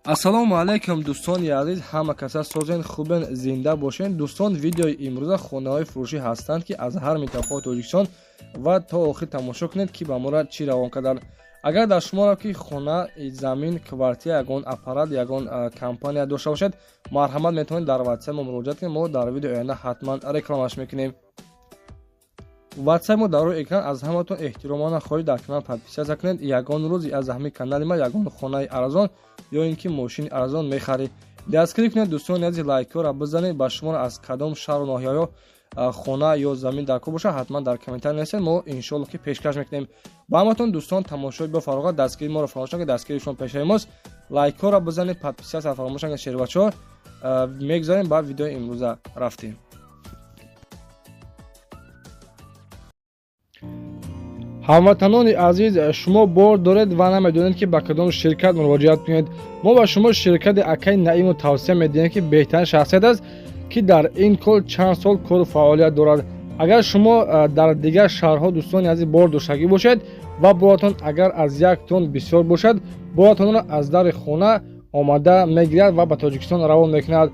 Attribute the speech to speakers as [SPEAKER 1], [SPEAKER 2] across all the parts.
[SPEAKER 1] Ассалому алайкум, дӯстони азиз, ҳама каса созен, хубен, зинда бошен. Дӯстон, видеои имрӯза хонаҳои фурӯшӣ ҳастанд, ки аз ҳар минтақаи Тоҷикистон, ва то охир тамошо кунед, ки ба моро чӣ равон карданд. Агар дар шуморо ки хона, замин, квартира, ягон аппарат, ягон компания дошта бошед, марҳамат, метавонед дар ватсап мо муроҷиат кунед. Мо дар видеои оянда ҳатман рекламаш мекунем. Ватсап мо дар рӯи экран. Аз ҳаматон эҳтиромона хоҳиш, дар канал подписаться кунед. Ягон рӯз аз ҳамин канали ма ягон хонаи арзон ё ин ки мошини арзон мехаред. Дастгирӣ кунед, дӯстони азиз, лайкҳоро бизанед. Ба шуморо аз кадом шаҳру ноҳияҳо хона ё замин дар кор бошад, ҳатман дар комментарий нависед, мо иншоалло ки пешкаш мекунем ба ҳаматон. Дӯстон, тамошои бо фароғат, дастгирии моро фаромӯш накунед, дастгирии шумо пешаи мост. Лайкҳоро бизанед, подписаться фаромӯш накунед. Шербачаҳо, мегузарем ба видеои имрӯза, рафтем. Ҳамватанони азиз, шумо бор доред ва намедонед, ки ба кадом ширкат муроҷиат кунед. Мо ба шумо ширкати акаи Наиму тавсия медиҳем, ки беҳтарин шахсият аст, ки дар ин кор чанд сол кору фаъолият дорад. Агар шумо дар дигар шаҳрҳо, дӯстони азиз, бор доштагӣ бошед ва боратон агар аз як тон бисёр бошад, боратонро аз дари хона омада мегирад ва ба Тоҷикистон равон мекунад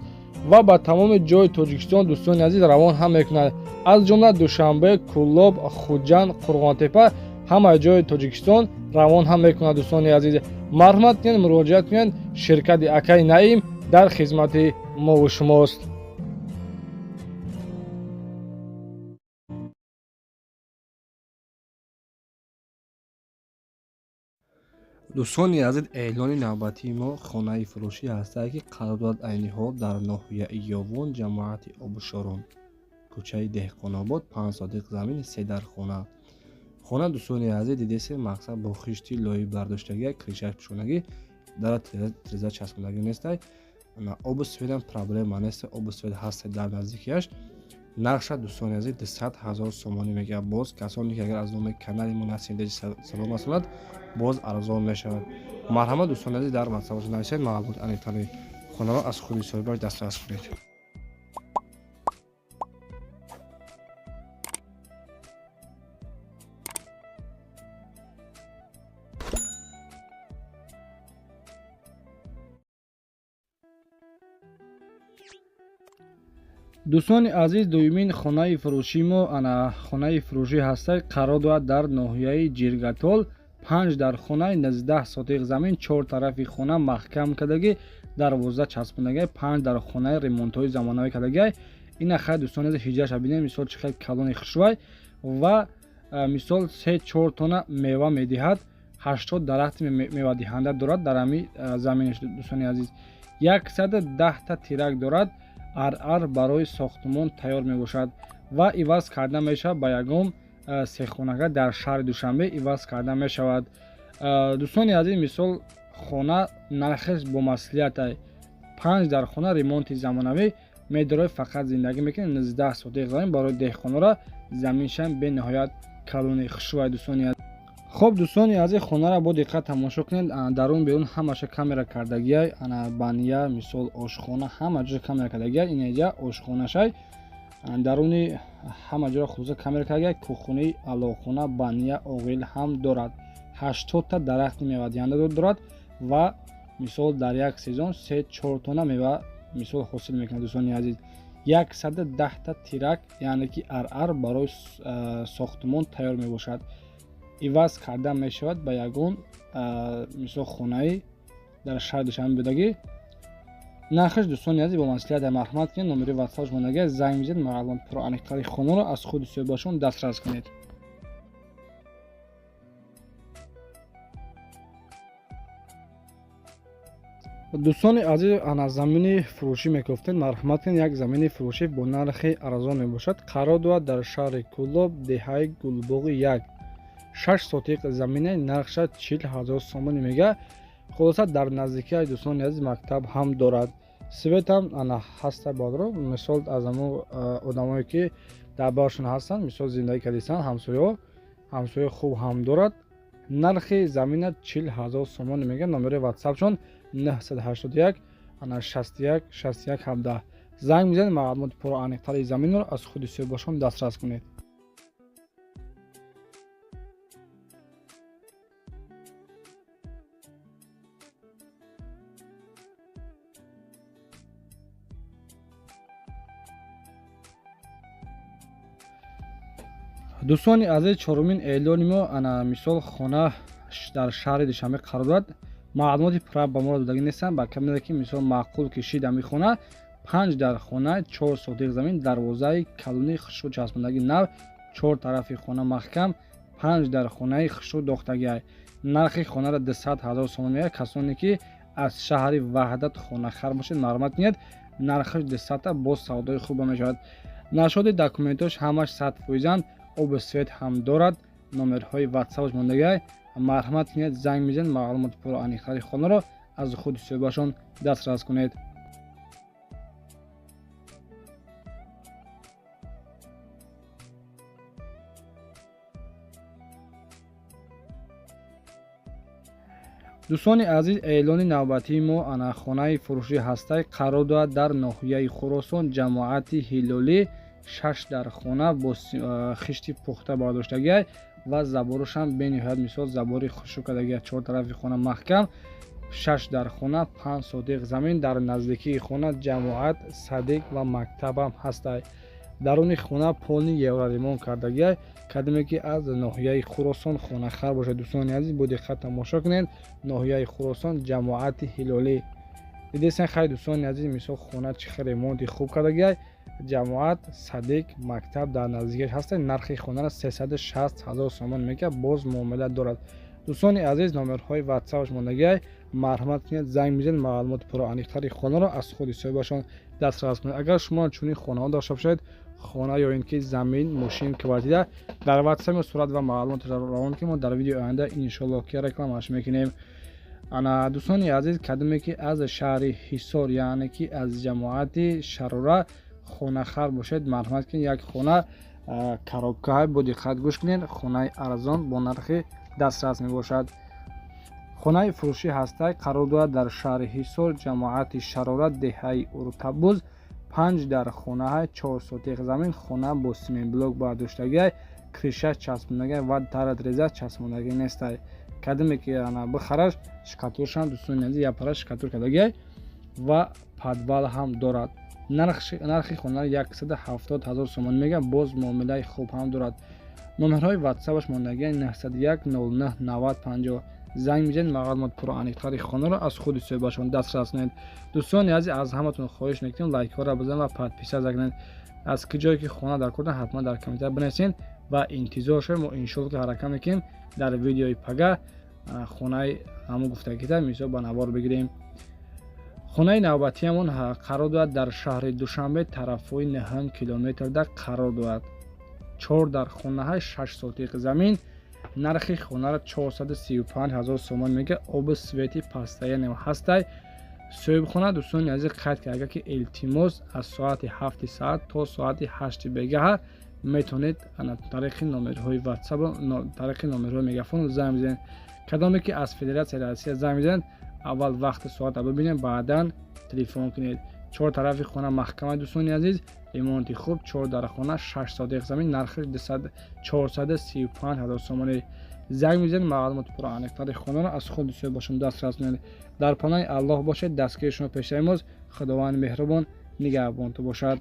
[SPEAKER 1] ва ба тамоми ҷои Тоҷикистон, дӯстони азиз, равон ҳам мекунад, аз ҷумла Душанбе, Кӯлоб, Хуҷанд, Қурғонтепа, ҳама ҷои Тоҷикистон равон ҳам мекунад. Дӯстони азиз, марҳамат кунед, муроҷиат кунед, ширкати акаи Наим дар хизмати мову шумост. Дӯстони азиз, эълони навбатии мо хонаи фурӯшӣ ҳастае, ки қарор дорад айни ҳол дар ноҳияи Ёвон, ҷамоати Обушорон, кӯчаи Деҳқонобод, 5 сотиқ замин, се дархона. Хона, дӯстони азиз, дидесем, мақсад бо хишти лои бардоштагия, крышаш пӯшонагӣ, дара тиреза часпондагӣ нестай. Обу светам проблема нест, обу свет ҳаста дар наздикиаш. Нархша, дӯстони азиз, 200 000 сомонӣ мегӯяд. Боз касоне ки агар аз номи канали мо Насимдеҷи салом расонад, боз арзон мешавад. Марҳамат, дӯстони азиз, дар ватсапашон нависед, маълумоти аниқтари хонаро аз худи соҳибаш дастрас кунед. Дӯстони азиз, дуюмин хонаи фурӯшии мо ана хонаи фурӯшӣ ҳаста, қарор дорад дар ноҳияи Ҷиргатол, панҷ дар хонаи, 19 сотиқ замин, чор тарафи хона маҳкам кардагӣ, дарвоза часпондагӣ, панҷ дар хонаи ремонтҳои замонавӣ кардагӣ. Ина хай, дӯстони азиз, ҳиҷраша бинем, мисол, чӣ хел калони хушвай ва мисол се чор тона мева медиҳад, 80 дарахти мевадиҳанда дорад дар ҳами заминаш. Дӯстони азиз, 110-та тирак дорад, арар барои сохтмон тайёр мебошад ва иваз карда мешавад ба ягон сехонага дар шаҳри Душанбе иваз карда мешавад. Дӯстони азиз, мисол, хона нархеш бо маслиҳатай, панҷ дар хона, ремонти замонавӣ, медорои фақат зиндагӣ мекунед, 19 сотиқ замин барои деҳқонора, заминшам бениҳоят калони хушвай. Дӯстони, хоб, дӯстони азиз, хонаро бо диққат тамошо кунед. Дарун берун ҳамаша камера кардагиай, ана баня, мисол, ошхона, ҳама ҷо камера кардагиай. Инеҷа ошхонашай, даруни ҳама ҷоро хулоса камера кардагиай. Кухни, алоқхона, баня, оғил ҳам дорад, 80-та дарахти мевадиҳанда дорад ва мисол дар як сезон се чор тона мева мисол ҳосил мекунад. Дӯстони азиз, 110-та тирак, яъне ки арар барои сохтмон тайёр мебошад, иваз карда мешавад ба ягон мисол хонаи дар шаҳри Душанбе будагӣ. Нархаш, дӯстони азиз, бо маслиҳат. Марҳамат кунед, номери ватсапш мондагӣ, занг бизанед, маълумот пурра аниқтари хонаро аз худи соҳибашон дастрас кунед. Дӯстони азиз, ана замини фурӯшӣ мегуфтем, марҳамат кунед, як замини фурӯшӣ бо нархи арзон мебошад, қарор дорад дар шаҳри Кӯлоб, деҳаи Гулбоғи як, 6 сотиқ замине, нархша 40 000 сомонӣ мега. Хулоса, дар наздикии, дӯстони азиз, мактаб ҳам дорад, светам ана ҳаста. Бодро мисол аз амо одамое ки дар баршон ҳастанд, мисол, зиндагӣ кардистанд, ҳамсояҳо, ҳамсояи хуб ҳам дорад. Нархи замина 40 000 сомонӣ мега. Номери ватсапшон 981 ана 61 61 17. Занг мезанед, маълумоти пурра аниқтари заминро аз худи соҳибашон дастрас кунед. Дӯстони азиз, чорумин эълони мо ана мисол хона дар шаҳри Душанбе қарор дорад. Маълумоти пурра ба моро додагӣ нестанд, ба камере ки мисол маъқул кишид ами хона. 5 дар хона, 4 сотиқ замин, дарвозаи калони хушрӯ часпондагӣ нав, 4 тарафи хона маҳкам, 5 дар хонаи хушрӯ дохтагиай. Нархи хонаро 200 000 сомон меояд. Касоне ки аз шаҳри Ваҳдат хонахар бошед, марҳамат кунед. Нархаш 200, боз савдои хуба мешавад. Нашоди документош ҳамаш 100%-анд, оби свет ҳам дорад, номерҳои ватсапаш мондагиай. Марҳамат кунед, занг мезанед, маълумоти пурра аниқтари хонаро аз худи соҳибашон дастрас кунед. Дӯстони азиз, эълони навбатии мо ана хонаи фурӯшӣ ҳастай, қарор дорад дар ноҳияи Хуросон, ҷамоати Ҳилолӣ, 6 дар хона бо хишти пухта бардоштагиай ва заборушам бениҳоят мисол забори хушрӯ кардагиай. 4 тарафи хона маҳкам, 6 дар хона, 5 сотиқ замин, дар наздикии хона ҷамоат, садик ва мактабам ҳастай. Даруни хона полни евроремонт кардагиай. Кадоме ки аз ноҳияи Хуросон хонахар бошад, дӯстони азиз, бо диққат тамошо кунед. Ноҳияи Хуросон, ҷамоати Ҳилолӣ. Дидесен хай, дӯстони азиз, мисол хона чӣ хел ремонти хуб кардагиай. Ҷамоат, садик, мактаб дар наздикиаш ҳастанд. Нархи хонаро 360 000 сомон мегӯяд, боз муомила дорад. Дӯстони азиз, номерҳои ватсапаш мондагиай, марҳамат кунед, занг мезанед, маълумоти пурра аниқтари хонаро аз худи соҳибашон дастрас кунед. Агар шумо чунин хонаҳо дошта бошед, хона ё ин ки замин, мошин, квартира, дар ватсапи сурат ва маълумотро равон ки мо дар видеои оянда иншоаллоҳ ки рекламаш мекунем. Ана дӯстони азиз, кадоме ки аз шаҳри Ҳисор, яъне ки аз ҷамоати Шарора хонахар бошед, марҳамат кунед, як хона коробкаҳай, бо диққат гӯш кунед. Хонаи арзон бо нархи дастрас мебошад. Хонаи фурӯшӣ ҳастай, қарор дорад дар шаҳри Ҳисор, ҷамоати Шарора, деҳаи Уртабуз, 5 дар хонаҳай, 4 сотиқ замин, хона бо сементблок бардоштагиай, крыша часпондагиай ва таратреза часпондагӣ нестай. Кадоме ки ана бихараш, штукатуршам дӯстони азиз япара штукатур кардагиай ва подвал ҳам дорад. Нархи хона 170 000 сомон мегӯяд, боз муомилаи хуб ҳам дорад. Номерҳои ватсапаш мондагиай 901 09 90 50. Занг мезанед, маълумот пурра аниқтари хонаро аз худи соҳибашон дастрас кунед. Дӯстони азиз, аз ҳаматон хоҳиш мекунем, лайкҳоро бизанед ва подписаться кунед. Аз ки ҷое ки хона дар курдан, ҳатман дар комментар бинависед ва интизор шавед. Мо иншоалло ки ҳаракат мекунем дар видеои пага хонаи ҳамон гуфтагита мисол ба навор бигирем. Хонаи навбатиамон қарор дорад дар шаҳри Душанбе, тарафҳои 9 километрда қарор дорад. 4 дар хонаҳай, 6 сотиқ замин, нархи хонаро 435 000 сомон мегӯяд, оби свети пастаянем ҳастай. Соҳибхона, дӯстони азиз, қайд карда ки илтимос, аз соати 7 саат то соати 8 бегаҳа метавонед тариқи номерҳои ватсап, тариқи номерҳои мегафон занг бизанед. Кадоме ки аз Федератсияи Россия занг мезанед, аввал вақти соата бибинед, баъдан телефон кунед. 4 тарафи хона маҳкама, дӯстони азиз, ремонти хуб, 4 дар хона, 6 сотиқ замин, нархаш 435 000 сомонӣ. Занг мезанед, маълумоти пурра аниқтари хонаро аз худи соҳибашон дастрас кунед. Дар паноҳи Аллоҳ бошед, дастгири шумо пешаи мост. Худованди меҳрубон нигаҳбонтон бошад.